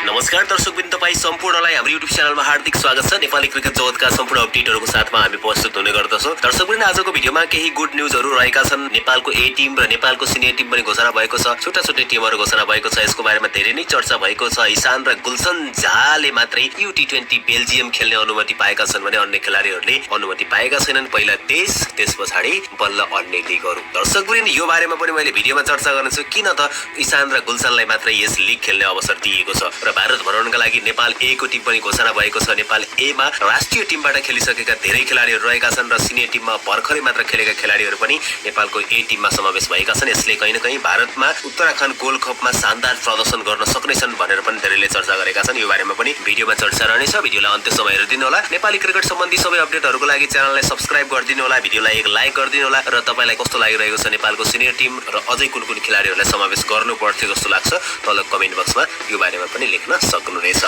नमस्कार दर्शकवृन्द, तपाईँ सम्पूर्णलाई हाम्रो युट्युब च्यानलमा हार्दिक स्वागत छ। नेपाली क्रिकेट जगतका सम्पूर्ण अपडेटहरूको साथमा हामी प्रस्तुत हुने गर्दछौँ। दर्शकवृन्द, आजको भिडियोमा केही गुड न्युजहरू रहेका छन्। नेपालको ए टिम र नेपालको सिनियर टिम पनि घोषणा भएको छ। छुट्टा छुट्टै टिमहरू घोषणा भएको छ। यसको बारेमा धेरै नै चर्चा भएको छ। इशान र गुलसन झाले मात्रै U20 बेल्जियम खेल्ने अनुमति पाएका छन् भने अन्य खेलाडीहरूले अनुमति पाएका छैनन्। पहिला देश, त्यस पछाडि बल्ल अन्य लिगहरू। दर्शकवृन्द, यो बारेमा पनि मैले भिडियोमा चर्चा गर्नेछु। किन त इशान र गुलसनलाई मात्रै यस लिग खेल्ने अवसर दिएको छ र भारत भ्रमणका लागि नेपाल ए को टिम पनि घोषणा भएको छ। नेपाल ए मा राष्ट्रिय टिमबाट खेलिसकेका धेरै खेलाडीहरू रहेका छन् र सिनियर टिममा भर्खरै मात्र खेलेका खेलाडीहरू पनि नेपालको ए टिममा समावेश भएका छन्। यसले कहीँ न कहीँ भारतमा उत्तराखण्ड गोल्ड कपमा शानदार प्रदर्शन गर्न सक्नेछन् भनेर पनि धेरैले चर्चा गरेका छन्। यो बारेमा पनि भिडियोमा चर्चा रहनेछ। भिडियोलाई अन्त्यसम्म हेरिदिनु होला। नेपाली क्रिकेट सम्बन्धी सबै अपडेटहरूको लागि च्यानललाई सब्स्क्राइब गरिदिनु होला, भिडियोलाई एक लाइक गरिदिनु होला र तपाईलाई कस्तो लागिरहेको छ नेपालको सिनियर टिम र अझै कुन कुन खेलाडीहरूलाई समावेश गर्नु पर्थ्यो जस्तो लाग्छ तल कमेन्ट बक्समा यो बारेमा पनि लेख्न सक्नुहुनेछ।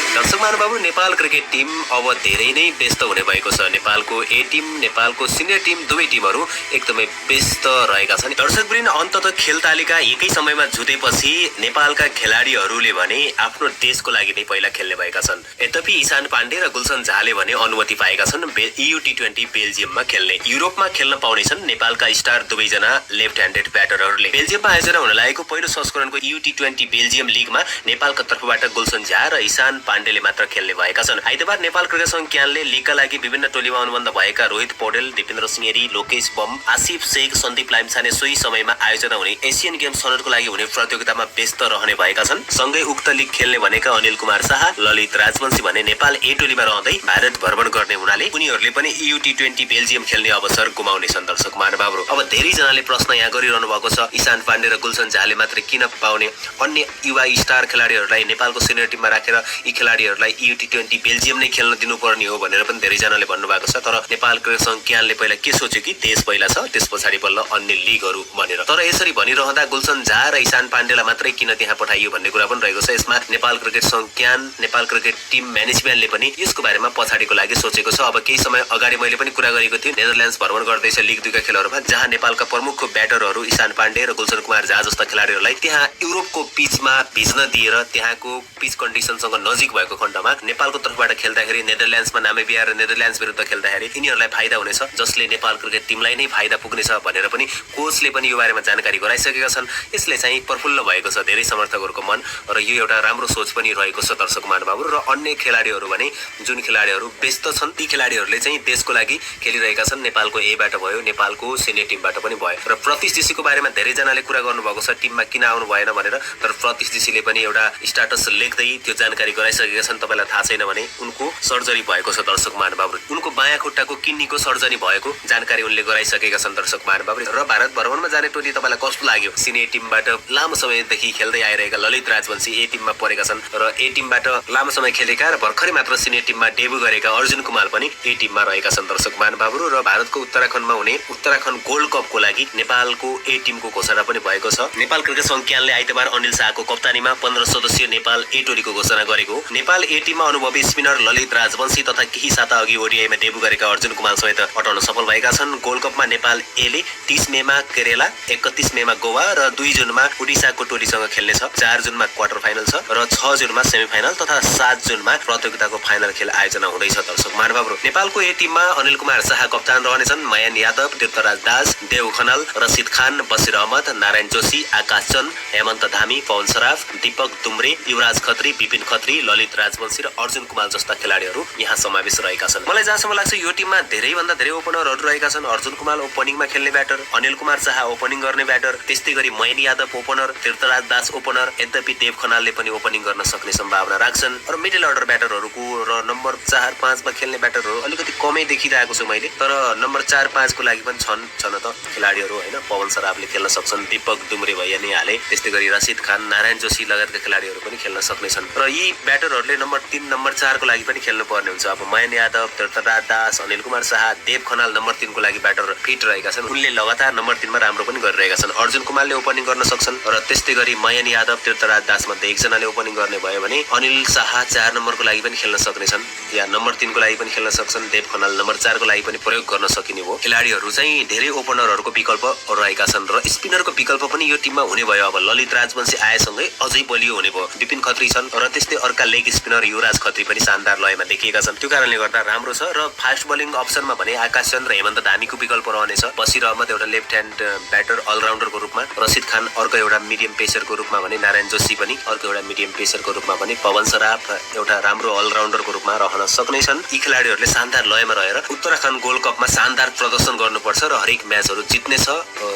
दर्शक महानुभाव, नेपाल क्रिकेट टिम अब धेरै नै व्यस्त हुने भएको छ। नेपालको ए टिम, नेपालको सिनियर टिम दुवै टिमहरू एकदमै व्यस्त रहेका छन्। दर्शकवृन्द, अन्ततः खेल तालिका एकै समयमा जुटेपछि नेपालका खेलाडीहरूले भने आफ्नो देशको लागि नै पहिला खेल्ने भएका छन्। यद्यपि इशान पाण्डे र गुलसन झाले भने अनुमति पाएका छन् U20 बेल्जियममा खेल्ने। युरोपमा खेल्न पाउनेछन् नेपालका स्टार दुवैजना लेफ्ट ह्यान्डेड ब्याटरहरूले। बेल्जियममा आयोजना हुन लागेको पहिलो संस्करणको U20 बेल्जियम लिगमा नेपालका तर्फबाट गुलसन झा र इशान पाण्डेले मात्र खेल्ने भएका छन्। आइतबार नेपाल क्रिकेट संघ क्यानले लिगका लागि विभिन्न टोलीमा अनुबन्ध भएका रोहित पौडेल, दिपेन्द्र सिंहेरी, लोकेश बम, आसिफ शेख, सन्दीप लामिछाने सोही समयमा आयोजना हुने एसियन गेम्स छनौटको लागि हुने प्रतियोगितामा व्यस्त रहने भएका छन्। सँगै उक्त लिग खेल्ने भनेका अनिल कुमार शाह, ललित राजवंशी भने नेपाल ए टोलीमा रहँदै भारत भ्रमण गर्ने हुनाले उनीहरूले पनि U20 बेल्जियम खेल्ने अवसर गुमाउनेछन्। दर्शक महानुभावहरू, अब धेरैजनाले प्रश्न यहाँ गरिरहनु भएको छ, इशान पाण्डे र गुलसन झाले मात्रै किन पाउने, अन्य युवा स्टार खेलाडीहरूलाई नेपालको सिनियर टिममा राखेर यी खेलाडीहरूलाई U20 बेल्जियम नै खेल्न दिनुपर्ने हो भनेर पनि धेरैजनाले भन्नुभएको छ। तर नेपाल क्रिकेट संघ क्यानले पहिला के सोच्यो कि देश पहिला छ, त्यस पछाडि बल्ल अन्य लिगहरू भनेर। तर यसरी भनिरहँदा गुलसन झा र इशान पाण्डेलाई मात्रै किन त्यहाँ पठाइयो भन्ने कुरा पनि रहेको छ। यसमा नेपाल क्रिकेट संघ क्यान, नेपाल क्रिकेट टिम म्यानेजमेन्टले पनि यसको बारेमा पछाडिको लागि सोचेको छ। अब केही समय अगाडि मैले पनि कुरा गरेको थिएँ, नेदरल्यान्ड्स भ्रमण गर्दैछ लिग 2 का खेलहरूमा, जहाँ नेपालका प्रमुख ब्याटरहरू इशान पाण्डे र गुलसन कुमार झा जस्ता खेलाडीहरूलाई त्यहाँ युरोपको पिचमा भिज्न दिएर त्यहाँको पिच कन्डिसनसँग नजिक भएको खण्डमा नेपालको तर्फबाट खेल्दाखेरि नेदरल्यान्ड्समा नामिबिया र नेदरल्यान्ड्स विरुद्ध खेल्दाखेरि यिनीहरूलाई फाइदा हुनेछ, जसले नेपाल क्रिकेट टिमलाई नै फाइदा पुग्नेछ भनेर पनि कोचले पनि यो बारेमा जानकारी गराइसकेका छन्। यसले चाहिँ प्रफुल्ल भएको छ धेरै समर्थकहरूको मन र यो एउटा राम्रो सोच पनि रहेको छ। दर्शक महानुभावहरू, र अन्य खेलाडीहरू भने जुन खेलाडीहरू व्यस्त छन् ती खेलाडीहरूले चाहिँ देशको लागि खेलिरहेका छन्। नेपालको एबाट भयो, नेपालको सिनियर टिमबाट पनि भयो। र प्रतीश ऋषिको बारेमा धेरैजनाले कुरा गर्नुभएको छ टिममा किन आउनु भएन भनेर। तर प्रतीश ऋषिले पनि एउटा स्ट्याटस लेख्दै त्यो जानकारी गराइसकेका छन्। तपाईँलाई थाहा छैन भने उनको सर्जरी भएको छ। दर्शक महानुभावहरू, उनको बायाँ खुट्टाको किडनीको सर्जरी भएको जानकारी उनले गराइसकेका छन्। दर्शक महानुभावहरू, र भारत भ्रमणमा जाने टोली तपाईँलाई कस्तो लाग्यो? सिनियर टिमबाट लामो समयदेखि खेल्दै आइरहेका ललित राजवंशी ए टिममा परेका छन् र ए टिमबाट लामो समय खेलेका र भर्खरै मात्र सिनियर टिममा डेब्यू गरेका अर्जुन कुमार पनि ए टिममा रहेका छन्। दर्शक महानुभावहरू, र भारतको उत्तराखण्डमा हुने उत्तराखण्ड गोल्ड कपको लागि नेपालको ए टिमको घोषणा पनि भएको छ। नेपाल क्रिकेट संघ क्यानले आइतबार अनिल शाहको कप्तानीमा 15 सदस्यीय नेपाल ए टोलीको घोषणा गरेको। नेपाल ए टिममा अनुभवी स्पिनर ललित राजवंशी तथा केही साता अघि ओडिआईमा डेब्यू गरेका अर्जुन कुमार समेत अटाउन सफल भएका छन्। गोल्ड कपमा नेपाल एले 30 मेमा केरला, 31 मेमा गोवा र 2 जुनमा उडिसाको टोलीसँग खेल्नेछ। 4 जुनमा क्वार्टर फाइनल छ र 6 जुनमा सेमिफाइनल तथा 7 जुनमा प्रतियोगिताको फाइनल खेल आयोजना हुँदैछ। दर्शक महानुभावहरू, नेपालको ए टिममा अनिल कुमार शाह कप्तान रहनेछन्। मयन यादव, तीर्थराज दास, देव खनाल, रसिद खान, बसिर अहमद, नारायण जोशी, आकाश चन्द, हेमन्त धामी, पवन सराफ, दीपक दुम्रे, युवराज खत्री, विपिन खत्री, ललित राजवंशी र अर्जुन कुमार जस्ता खेलाडीहरू यहाँ समावेश रहेका छन्। मलाई जहाँसम्म लाग्छ यो टिममा धेरैभन्दा धेरै ओपनरहरू रहेका छन्। अर्जुन कुमार ओपनिङमा खेल्ने ब्याटर, अनिल कुमार शाह ओपनिङ गर्ने ब्याटर, त्यस्तै गरी मयन यादव ओपनर, तीर्थराज दास ओपनर। यद्यपि देव खनालले पनि ओपनिङ गर्न सक्ने सम्भावना राख्छन् र मिडल अर्डर ब्याटरहरूको र नम्बर 4, 5 मा खेल्ने ब्याटरहरू अलिकति कमै देखिरहेको छु मैले। तर नम्बर 4, 5 को लागि पनि छन् त खेलाडीहरू होइन। पवन सराफले खेल्न सक्छन्, दीपक दुम्रे भइ नै हाले, त्यस्तै गरी रसिद खान, नारायण जोशी लगायतका खेलाडीहरू पनि खेल्न सक्नेछन्। र यी ब्याटरहरूले नम्बर 3 नम्बर 4 को लागि पनि खेल्नु पर्ने हुन्छ। अब मयन यादव, तीर्थराज दास, अनिल कुमार शाह, देव खनाल नम्बर 3 को लागि ब्याटर फिट रहेका छन्। उनले लगातार नम्बर 3 मा राम्रो पनि गरिरहेका छन्। अर्जुन कुमारले ओपनिङ गर्न सक्छन् र त्यस्तै गरी मयन यादव, तीर्थराज दास मध्ये एकजनाले ओपनिङ गर्ने भयो भने अनिल शाह 4 नम्बरको लागि पनि खेल्न सक्नेछन् या नम्बर 3 को लागि पनि खेल्न सक्छन्। देव खनाल नम्बर 4 को लागि पनि प्रयोग गर्न सकिने हो। खेलाडीहरू चाहिँ धेरै ओपनरहरूको विकल्प रहेका छन् र स्पिनरको विकल्प पनि यो टिममा हुने भयो। अब ललित राजवंशी आएसँगै अझै बलियो हुने भयो। विपिन खत्री छन् र त्यस्तै अर्का लेग स्पिनर युवराज खत्री पनि शानदार लयमा देखिएका छन्। त्यो कारणले गर्दा राम्रो छ र फास्ट बलिङ अप्सनमा भने आकाश चन्द्र हेमन्त धामीको विकल्प रहनेछ। बसिर अहमद एउटा लेफ्ट ह्यान्ड ब्याटर अलराउन्डरको रूपमा, रसिद खान अर्को एउटा मिडियम पेसरको रूपमा भने नारायण जोशी पनि अर्को एउटा मिडियम पेसरको रूपमा भने पवन सराफ एउटा राम्रो अलराउन्डरको रूपमा रहन सक्नेछन्। यी खेलाडीहरूले शानदार लयमा रहेर उत्तराखण्ड गोल्ड कपमा शानदार प्रदर्शन गर्नुपर्छ र हरेक म्याचहरू जित्ने छ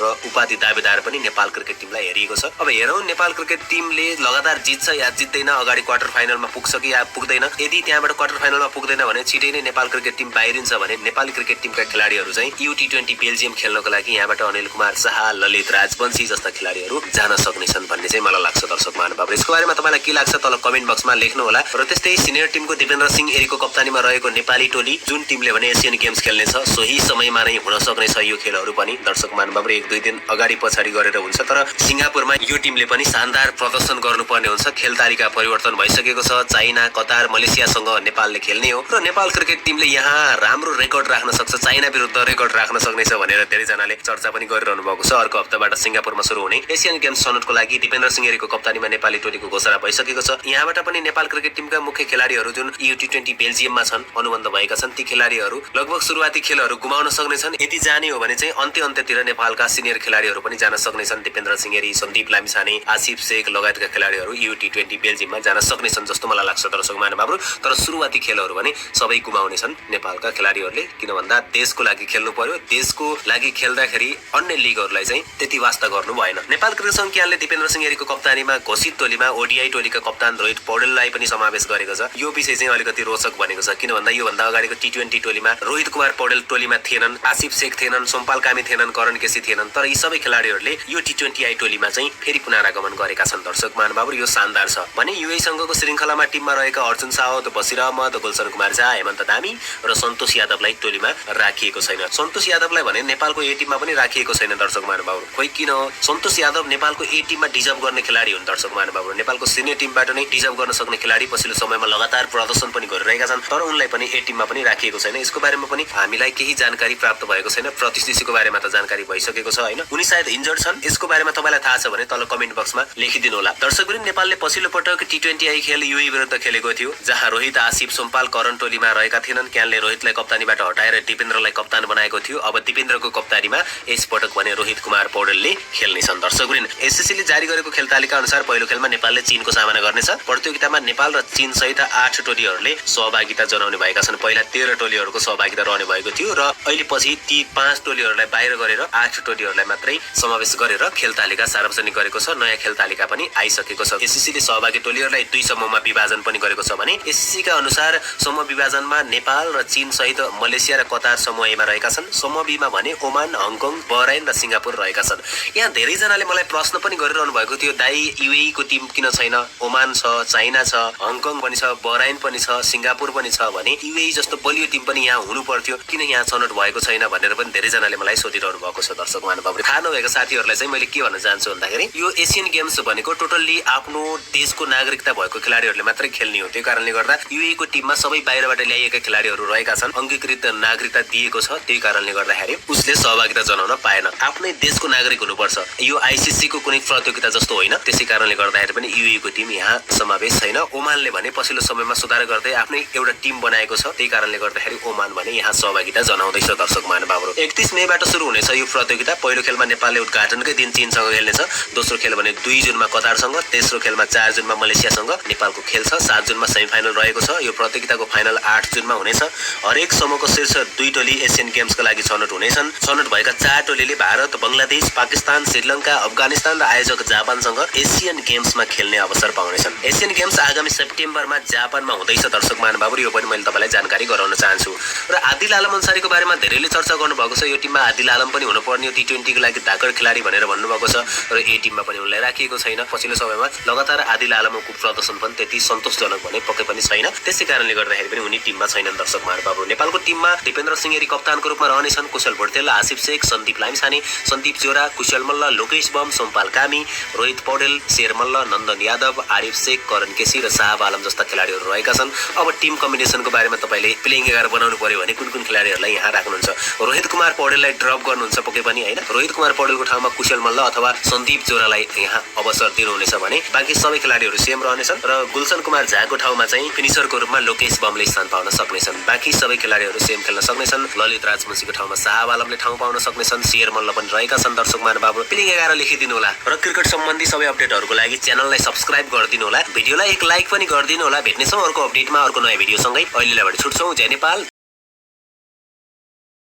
र उपाधि दावेदार पनि नेपाल क्रिकेट टिमलाई हेरिएको छ। अब हेरौँ नेपाल क्रिकेट टिमले लगातार जित्छ या जित्दैन, अगाडि क्वार्टर फाइनलमा पुग्छ कि या पुग्दैन। यदि त्यहाँबाट क्वार्टर फाइनलमा पुग्दैन भने छिटै नै नेपाल क्रिकेट टिम बाहिरिन्छ भने नेपाली क्रिकेट टिमका खेलाडीहरू चाहिँ U20 बेल्जियम खेल्नको लागि यहाँबाट अनिल कुमार शाह, ललित राजवंशी जस्ता खेलाडीहरू जान सक्नेछन् भन्ने चाहिँ मलाई लाग्छ। दर्शक महानुभावहरू, यसको बारेमा तपाईँलाई के लाग्छ तल कमेन्ट बक्समा लेख्नु होला। र त्यस्तै सिनियर टिमको दिपेन्द्र सिंह एरीको कप्तानीमा रहेको नेपाली टोली जुन टिमले भने एसियन गेम्स खेल्नेछ सोही समयमा नै हुन सक्नेछ यो खेलहरू पनि। दर्शक महानुभावहरू, 1-2 दिन अगाडि पछाडि गरेर हुन्छ, तर सिङ्गापुरमा यो टिमले पनि शानदार प्रदर्शन गर्नुपर्ने हुन्छ। खेल तालिका परिवर्तन भइसकेको छ। चाइना, कतार, मलेसियासँग नेपालले खेल्ने हो र नेपाल क्रिकेट टिमले यहाँ राम्रो रेकर्ड राख्न सक्छ, चाइना विरुद्ध रेकर्ड राख्न सक्नेछ भनेर धेरैजनाले चर्चा पनि गरिरहनु भएको छ। अर्को हप्ताबाट सिङ्गापुरमा सुरु हुने एसियन गेम्स छनौटको लागि दिपेन्द्र सिंह एरीको कप्तानीमा नेपाली टोलीको घोषणा भइसकेको छ। यहाँबाट पनि नेपाल क्रिकेट टिमका मुख्य खेलाडीहरू जुन U20 बेल्जियममा छन्, अनुबन्ध भएका छन्, ती खेलाडीहरू लगभग सुरुवाती खेलहरू गुमाउन सक्नेछन्। यदि जाने हो भने चाहिँ अन्त्यतिर नेपालका सिनियर खेलाडीहरू पनि जान सक्नेछन्। दिपेन्द्र सिंह एरी, सन्दीप लामिछाने, आसिफ शेख लगायतका खेलाडीहरू U20 बेल्जियममा जान सक्नेछन् जस्तो मलाई लाग्छ। दर्शक महानुभावहरू, तर सुरुवाती खेलहरू भने सबै गुमाउनेछन् नेपालका खेलाडीहरूले, किन भन्दा देशको लागि खेल्नु पर्यो। देशको लागि खेल्दाखेरि अन्य लिगहरूलाई चाहिँ त्यति वास्ता गर्नु भएन। नेपाल क्रिकेट संघले दिपेन्द्र सिंह एरीको कप्तानीमा घोषित टोलीमा ODI टोलीका कप्तान रोहित पौडेललाई पनि समावेश गरेको छ। यो विषय चाहिँ अलिकति रोचक बनेको छ, किन भन्दा योभन्दा अगाडिको T20 टोलीमा रोहित कुमार पौडेल टोलीमा थिएनन्, आसिफ शेख थिएनन्, सोमपाल कामी थिएनन्, करण केसी थिएनन्, तर यी सबै खेलाडीहरूले यो T20I टोलीमा चाहिँ फेरि पुनरागमन गरेका छन्। दर्शक महानुभावहरू, यो शानदार छ भने UAE संघको श्रृङ्खलामा टिममा रहेका अर्जुन सावत, बसिर अहमद, गुलशन कुमार झा, हेमन्त धामी र सन्तोष यादवलाई टोलीमा राखिएको छैन। सन्तोष यादवलाई भने नेपालको A टिममा पनि राखिएको छैन। दर्शक महानुभावहरू, खोइ किन हो? सन्तोष यादव नेपालको A टिममा डिजर्भ गर्ने खेलाडी हुन्। दर्शक महानुभावहरू, नेपालको सिनियर टिमबाट नै डिजर्भ गर्न सक्ने खेलाडी, पछिल्लो समयमा लगातार प्रदर्शन पनि गरिरहेका छन्, तर उनलाई पनि A टिममा पनि राखिएको छैन। यसको बारेमा पनि हामीलाई केही जानकारी प्राप्त भएको छैन। प्रतीश ऋषिको बारेमा त जानकारी भइसकेको छ हैन, उनी सायद इन्जर्ड छन्। यसको बारेमा तपाईँलाई थाहा छ भने तल कमेन्ट बक्समा लेखिदिनु होला। दर्शकवृन्द, नेपालले पछिल्लो पटक T20I खेल UAE विरुद्ध खेलेको थियो, जहाँ रोहित, आसिफ, सोमपाल, करण टोलीमा रहेका थिएनन्। क्यानले रोहितलाई कप्तानीबाट हटाएर दिपेन्द्रलाई कप्तान बनाएको थियो। अब दिपेन्द्रको कप्तानीमा यस पटक भने रोहित कुमार पौडेलले खेल्नेछन्। दर्शकवृन्द, SCCले जारी गरेको खेल तालिका अनुसार पहिलो खेलमा नेपालले चीनको सामना गर्नेछ। प्रतियोगितामा नेपाल र चीन सहित 8 टोलीहरूले सहभागिता जनाउने भएका छन्। पहिला 13 टोलीहरूको सहभागिता रहने भएको थियो र अहिले पछि ती 5 टोलीहरूलाई बाहिर गरेर 8 टोलीहरूलाई मात्रै समावेश गरेर खेल तालिका सार्वजनिक गरेको छ। नयाँ खेल तालिका पनि आइसकेको छ। SCCले सहभागी टोलीहरूलाई 2 समूहमा विभाजन पनि गरेको छ भने SCCका अनुसार समूह विभाजनमा नेपाल र चीन सहित मलेसिया र कतार समूह A मा रहेका छन्। समूह B मा भने ओमान, हङकङ, बहराइन र सिङ्गापुर रहेका छन्। यहाँ धेरैजनाले मलाई प्रश्न पनि गरिरहनु भएको थियो, दाइ UAE को टिम किन छैन? ओमान छ, चाइना छ, हङकङ पनि छ, बहराइन पनि छ, सिङ्गापुर पनि छ भने UAE जस्तो बलियो टिम पनि यहाँ हुनु पर्थ्यो, किन यहाँ छनौट भएको छैन भनेर पनि धेरैजनाले मलाई सोधिरहनु भएको छ। दर्शक महानुभावहरू, थाहा नभएका साथीहरूलाई चाहिँ मैले के भन्न चाहन्छु भन्दाखेरि यो एसियन गेम्स भनेको टोटल्ली आफ्नो देशको नागरिकता भएको खेलाडीहरूले मात्रै खेल्ने हो। त्यो कारणले गर्दा UAE को टिममा सबै बाहिरबाट ल्याइएका खेलाडीहरू रहेका छन्। अङ्गीकृत नागरिकता दिएको छ, त्यही कारणले गर्दाखेरि उसले सहभागिता जनाउन पाएन। आफ्नै देशको नागरिक हुनुपर्छ। यो ICC को कुनै प्रतियोगिता जस्तो होइन, त्यसै कारणले गर्दाखेरि पनि UAE को टिम यहाँ समावेश छैन। ओमानले भने पछिल्लो समयमा सुधार गर्दै आफ्नै एउटा टिम बनाएको छ, त्यही कारणले गर्दाखेरि ओमान भने यहाँ सहभागिता जनाउँदैछ। दर्शक महानुभावहरू, 31 मेबाट सुरु हुनेछ यो प्रतियोगिता। पहिलो खेलमा नेपालले उद्घाटनकै दिन चीनसँग खेल्नेछ। दोस्रो खेल भने 2 जुनमा कतारसँग, तेस्रो खेलमा 4 जुनमा मलेसियासँग नेपालको खेल छ। 7 जुनमा सेमिफाइनल रहेको छ। यो प्रतियोगिताको फाइनल 8 जुनमा हुनेछ। हरेक समूहको शीर्ष 2 टोली एसियन गेम्सका लागि छनौट हुनेछन्। छनौट भएका 4 टोलीले भारत, बङ्गलादेश, पाकिस्तान, श्रीलङ्का, अफगानिस्तान र आयोजक जापानसँग एसियन गेम्समा खेल्ने अवसर पाउनेछन्। एसियन गेम्स आगामी सेप्टेम्बरमा जापानमा हुँदैछ। दर्शक महानुभावहरू, यो पनि मैले तपाईँलाई जानकारी गराउन चाहन्छु। र आदिल आलम अन्सारीको बारेमा धेरैले चर्चा गर्नुभएको छ। यो टिममा आदिल आलम पनि हुनुपर्ने हो, T20 को लागि धाकड खेलाडी भनेर भन्नुभएको छ र A टिममा पनि उनलाई राखिएको छैन। पछिल्लो समयमा लगातार आदिल आलमको प्रदर्शन पनि त्यति सन्तोषजनक भने पक्कै पनि छैन। त्यसै कारणले गर्दाखेरि पनि उनी टिममा छैनन् दर्शक महानुभावहरू। नेपालको टिममा दिपेन्द्र सिंह गिरी कप्तानको रूपमा रहनेछन्। कुशल भुर्तेल, आसिफ शेख, सन्दीप लामिछाने, सन्दीप जोरा, कुशल मल्ल, लोकेश बम, सोमपाल कामी, रोहित पौडेल, शेर मल्ल, नन्दन यादव, आरिफ शेख, करण केसी र शाहब आलम जस्ता खेलाडीहरू रहेका छन्। अब टिम कम्बिनेसनको बारेमा तपाईँले प्लेइङ 11 बनाउनु पर्यो भने कुन कुन खेलाडीहरूलाई यहाँ राख्नुहुन्छ? रोहित कुमार पौडेललाई ड्रप गर्नुहुन्छ पक्कै पनि होइन। रोहित कुमार पौडेलको ठाउँमा कुशल मल्ल अथवा सन्दीप जोरालाई यहाँ अवसर दिनुहुनेछ भने बाँकी सबै खेलाडीहरू सेम रहनेछन् र गुलसन कुमार झाको ठाउँमा चाहिँ फिनिसरको रूपमा लोकेश बमले स्थान पाउन सक्नेछन्। बाँकी सबै खेलाडीहरू सेम खेल्न सक्नेछन्। ललित राजवंशीको ठाउँमा शाहब आलमले ठाउँ पाउन सक्नेछन्। शेर मल्ल पनि रहेका छन्। दर्शक महानुभावहरू प्लेइङ 11 लेखिदिनु होला र क्रिकेट सम्बन्धी सबै अपडेटहरूको लागि च्यानललाई सब्स्क्राइब गरिदिनु होला। भिडियोलाई एक लाइक पनि गरिदिनु होला। भेट्नेछौँ अर्को अपडेटमा अर्को नयाँ भिडियोसँगै। अहिलेलाई भने छुट्छौँ। जय नेपाल।